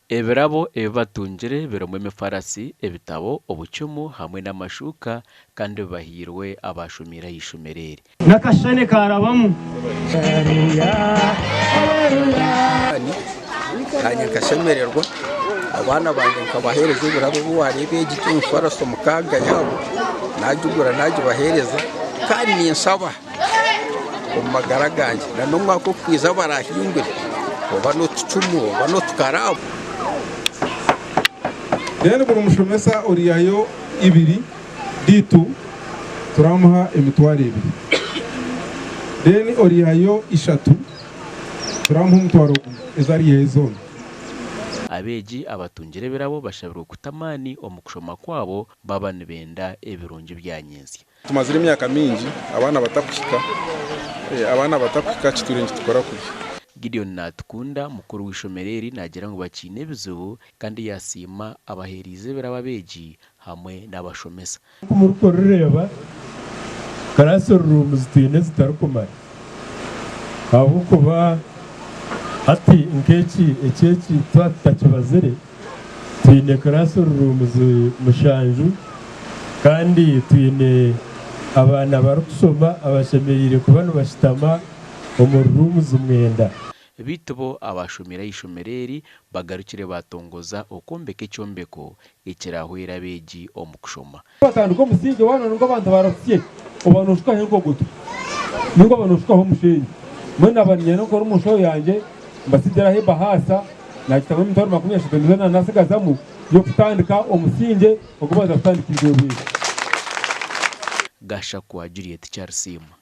Ebirabo ebi batungire birimu emifarasi, ebitabo, obucumu hamwe n'amashuuka kandi bibahairwe abaashomiire aha ishomero eri. N'akashushani kaarabamu. Naanye nkashemererwa, abaana bangye nkabaheereza ebirabo ebi waareeba egi emifaraso mukaaga yaabo naagigura naagibaheereza kandi ninshaba omu magara gangye na n'omwaka ogurikwija baraahingure oba n'otucumu oba n'otukaraabu. Then buri mushomesa oriihayo ibiri D2 turamuha emitwaro ebiri. Then oriihayo ishatu turamuha omutwaro gumwe ezi ariihayo zoona. Abeegi abatungire ebirabo bashabirwe kuta amaani omu kushoma kwabo baaba nibenda ebirungi bya nyentsya. Tumazire emyaka mingi abaana batakuhika, abaana batakuhika kitwire nikitukora kubi. Gideon Natukunda, mukuru w'eishomero eri naagira ngu bakiine ebizibu kandi yaasiima abaheereize ebirabo abeegi hamwe n'abashomesa. Nk'oku murikurireeba, classrooms twine ezitarikumara ahabw'okuba hati nk'eki eky'eki twaba tutakibazire, Twine classrooms mushanju kandi twine abaana barikushoma abashemereire kuba nibashutama omu rooms mwenda. Beitu bo abaashomire aha ishomero eri bagarukire baatongoza okwombeka ekyombeko ekiraahwere abeegi omu kushoma. Batandika omusingye waaba ngu abantu barasye oba nooshukaho enkogoto nainga oba nooshukaho omusheenyi. Mbwenu naaba niinyenda nkore omu nshaho yangye mbatsigire aho ebahaasa naagitamu emitwaro 30 nizo naanasigazamu y'okutandika omusingye ogu baaza kutandika eizooba eri. Gashakwa Juliet Kyarisiima.